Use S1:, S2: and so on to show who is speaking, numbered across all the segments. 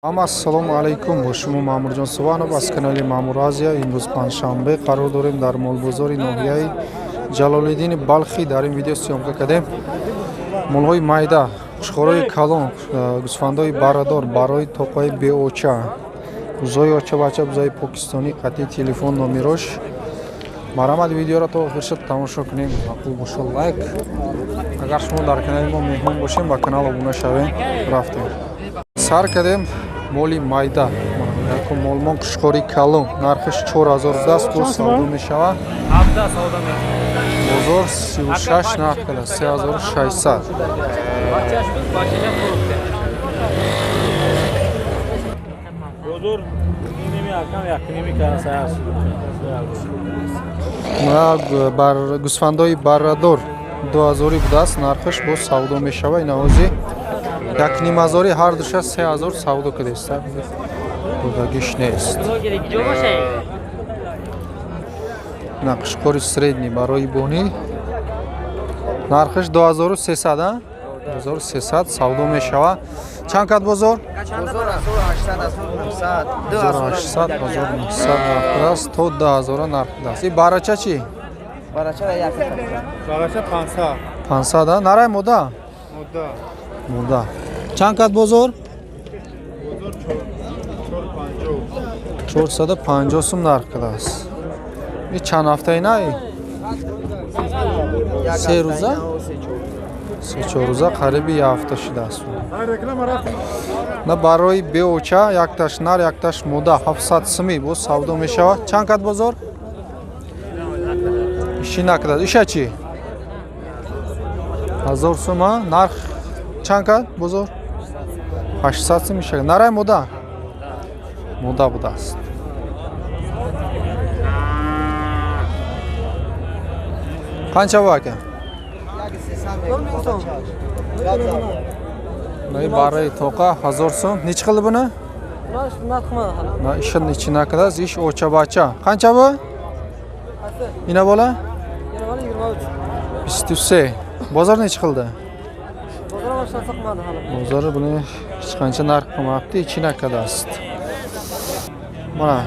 S1: Ассалому алайкум, бо шумо Маъмурҷон Суванов аз канали Маъмур Азия. Имрӯз панҷшанбе, қарор дорем дар молбозори ноҳияи Ҷалолиддини Балхӣ. Дар ин видео съёмка кардем молҳои майда, қушқорҳои калон, гӯсфандҳои баррадор барои тоқаи беоча, бузои очабача, бузои покистонӣ, қатъи телефон номерош. Марҳамат, видеоро то охир шуд тамошо кунем. Маъқул боша, лайк. Агар шумо дар канали мо меҳмон бошем, ба канал обуна шавем. Рафтем, сар кардем. Моли майда, якум молмон қушқори калон, нархиш 4000 будааст, бо савдо мешавад. Бозор 36 нарх кардааст, 3600. Бар гӯсфандои баррадор 2000 будааст нархиш, боз савдо мешавад. Инавози якнимазори, ҳар душа 3000 савдо кардааст, додагиш нест. Нақшқори средний барои бонӣ, нархиш 2300, 2300 савдо мешавад. Чанд кат бозор? 1800, 1900 нарх аст, то 2000 нарх аст. И барача чӣ?
S2: Барача 500.
S1: 500 нарай мода?
S2: Мода.
S1: Мода. Чанд кат бозор? 450 сум нарх кардааст. И чанд ҳафтаи най? Се рӯза? Се-чор рӯза, қариби як ҳафта шудааст. На барои беоча, якташ нар, якташ мода, 700 сумӣ боз савдо мешавад. Чанд кат бозор? Иши накардааст. Иша чӣ? 1000 сума нарх. Чанд кат бозор? 800 сум иша. Нарай мода? Мода будааст. Қанча бу, ака? Наи барои тоқа 1000 сум. Нечи қилди буни? На иша нечи накардааст, иш очабача. Қанча бу? Ина бола? 23. Бозор нечи қилди? Бозор буни ҳеч qancha narx qilmabdi, ichi nakardааст. Mana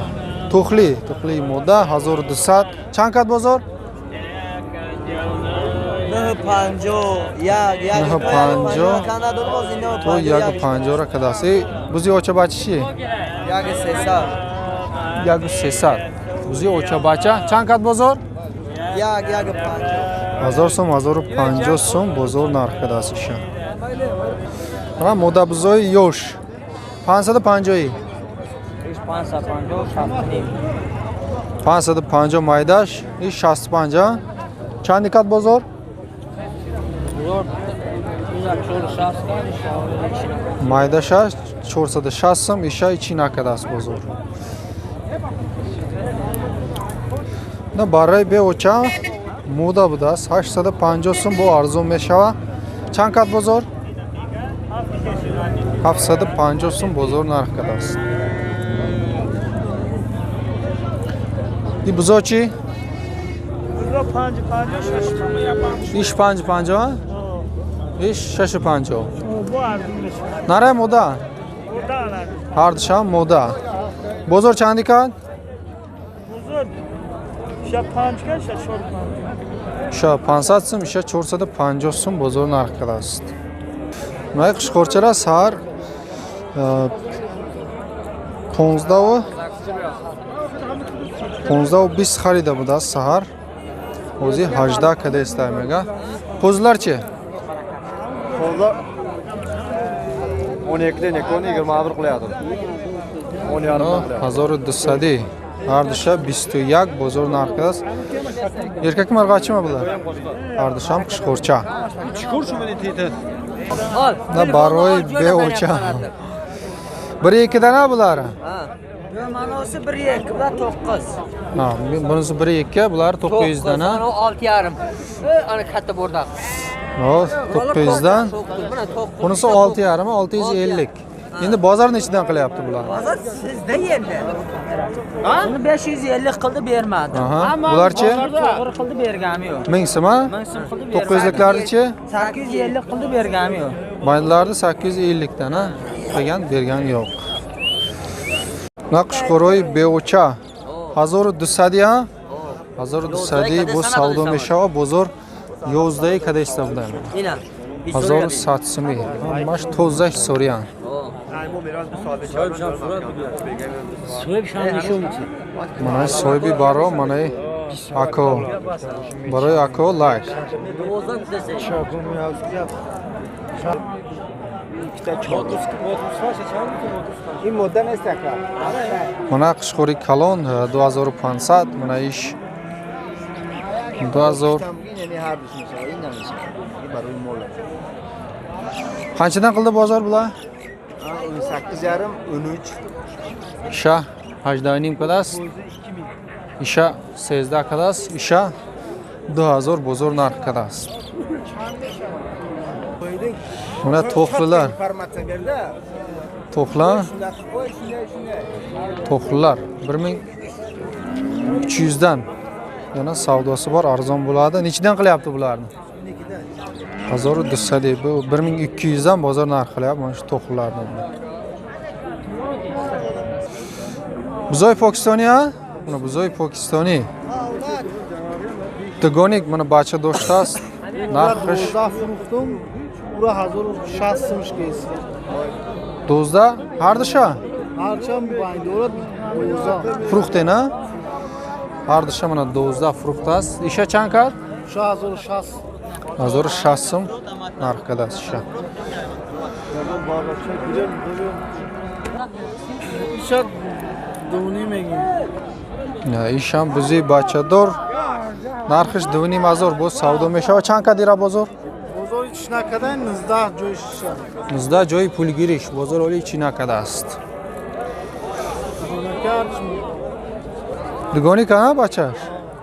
S1: to'xli, to'xli moda 1200. Чанд кат бозор? 9,50 то 1,50 кардааст. Бузи очабача чи? 1,300. Бузи очабача чанд кат бозор? 1000 сум, 1050 сум бозор нарх кардааст иша. Мана модабузои ёш 550. 550 майдаш, иш 65. Чанд кат бозор? Майдаша 460 сум, иша ичи накардааст бозор. На барои беоча мода будааст, 850 сум, бо арзон мешавад. Чанд кат бозор? 750 сум бозор нарх кардааст. И бузо чӣ? Иш 5,50, иш 6,50. Нарай мода? Ҳардушам мода. Бозор чанди кард? Иша 500 сум, иша 450 сум бозор нарх кардааст. Май қушқорчара саҳар 15:20 харида будааст саҳар. Ҳозир 18 кадеста мега. Қӯзилар чи?
S2: Qo'zlar 12 dan 21 qilyapti. 10,5 qilyapti.
S1: 1200 ҳар душа 21 бозор нарх кардааст. Erkakmi, marg'achimi bular? Ҳар душам қушқорча. На барои беоча. Biri ikkidan a bular?
S3: Manosi 1,2, bular 9.
S1: Ha, bunisi 1,2, bular 900dan a?
S3: Mana 6,5. Ana katta bo'rdoq.
S1: Ho, 900dan.
S3: Mana 9.
S1: Bunisi 6,5, 650. Endi bozor nechidan qilyapti bular?
S3: Bozor sizda endi. Buni 550 qildi, bermadi.
S1: Aha. Bularchi?
S3: To'g'ri qildi, bergani yo'q.
S1: 1000 so'm a?
S3: 1000 so'm qildi, bermadi.
S1: 900liklarnichi?
S3: 850 qildi, bergani yo'q.
S1: Maydalarni 850 dan a? Qilgan, bergan yo'q. На қушқорҳои беоча 1200, а 1200 боз савдо мешава. Бозор 11 кадаиста буданд. 1100 сумӣ. Ҳамаш тоза ҳисориянд. Манаи соҳиби баро, манаи ако. Барои ако лайк. Мана қушқори калон 2500, мана иш 2000. Qanchadan qildi bozor bular?
S2: 18,5, 13.
S1: Иша 18,5 кадаст. Иша 13 кадаст. Иша 2000 бозор нарх кадаст. Мана to'xlilar. To'xlar. To'xlilar 1300 dan. Yana savdosi bor, arzon bo'ladi. Nechidan qilyapti bularni? 1200 bu 1200 dan bozor narxi qilyapti mana shu to'xlilarni. Buzoy Pokistoniy, ha? Mana buzoy Pokistoniy. Dugonik mana bacha do'shtast. Narxi
S4: 12 фурӯхтум, ура 1600 сум шкес.
S1: 12 ҳардуша?
S4: Ҳарчам байн дорад 12.
S1: Фурӯхтен, а? Ҳардуша mana 12 фурӯхтааст. Иша чанд кард?
S4: 1600.
S1: 1600 сум нарх кардааст иша.
S4: Иша 2,5 мегим.
S1: Ишам бузи бачадор. Нархиш 2500 боз савдо мешавад. Чанд кард ира бозор?
S4: Бозор ҳеч накарда, 19 ҷои шиша.
S1: 19 ҷои пулгириш. Бозор оли чӣ накардааст. Дугоник, а бачаш?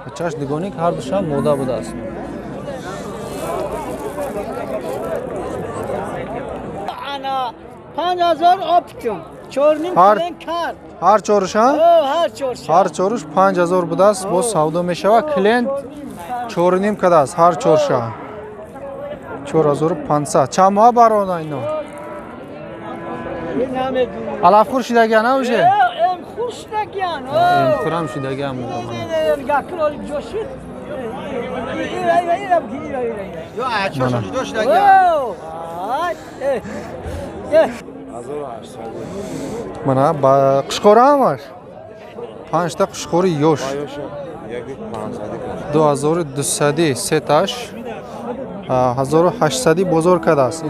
S1: Бачаш дугоник, ҳар душам мода будааст.
S3: Ана 5000 оптум. 4,5 клиент кард.
S1: Ҳар чоруш, а?
S3: Ҳар чорш.
S1: Ҳар чоруш 5000 будааст, боз савдо мешавад. Клиент 4,5 кардааст ҳар чорша. 4500. Чанд моҳ барона ино? Алафхӯр шидагиан, а уже?
S3: Эмхӯр шидагиан.
S1: Эмхӯрам шидагиан. Мана ба қушқора ҳамаш. Панҷта қушқори ёш. 2200 сеташ. 1800 бозор кардааст.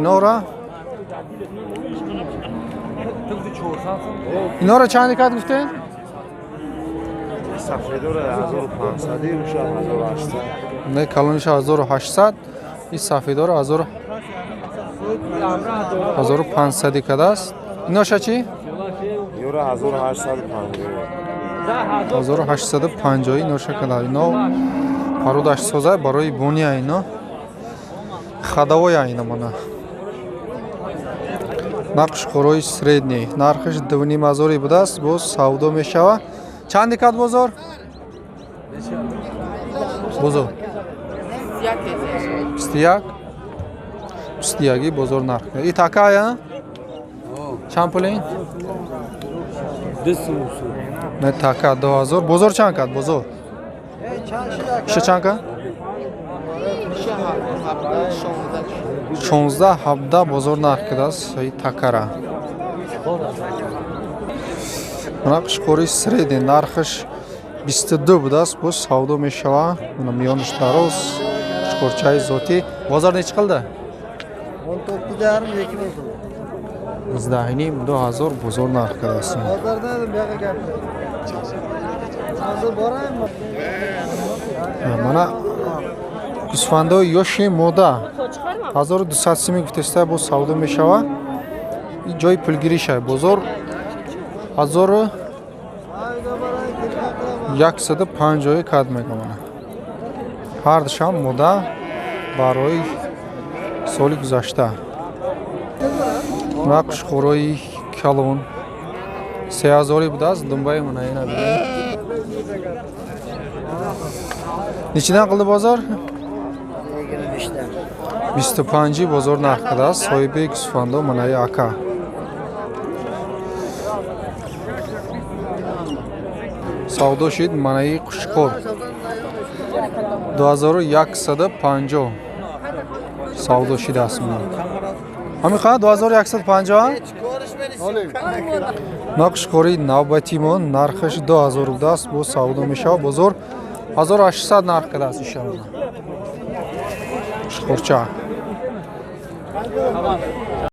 S1: Инора чанд кард гуфтен?
S2: Сафедора 1500, уша 1800.
S1: Не, калониша 1800, ин сафедора 1500 кардааст. Иноша чӣ?
S2: Юра 1850.
S1: 1850 иноша кардааст. Ино пародаш соза барои буния ино. Хадавоя ино мана. Нақшхӯрои средний. Нархиш 2500 будааст, боз савдо мешавад. Чанд кард бозор? Бозор. 21. 21 бозор нарх. И такая? Чанд пул ин? Не така 2000. Бозор чанд кард? Бозор. Иша чанд кард? 16 17 бозор нарх кардааст и такара. Мана қушқори средний нархаш 22 будааст, боз савдо мешавад. Мана миёнаш дароз, қушқорчаи зотӣ. Бозор нечи қилди?
S4: 19,5 2 bo'lsin.
S1: 19,5 2000 бозор нарх кардааст.
S4: Bozorda bu yoqqa gap. Hozir boraymi?
S1: Мана гӯсфандои ёши мода 1200 сими гуфтеста, боз савдо мешавад. Ин ҷои пулгириша. Бозор 1150 кард мегӯмона. Ҳардушам мода барои соли гузашта. Мана қушқорои калон 3000 будааст. Думбаи мана ина бинед. Нечидан қилди бозор? 25 бозор нарх кардааст. Соҳиби гӯсфандо манаи ака. Савдо шид манаи қушқор 2150 савдо шидааст. Ҳамин қадр 2150. Нақшқори навбати мо нархаш 2000 будааст, бо савдо мешавад. Бозор 1800 нарх кардааст. Ишалла, қушқорча.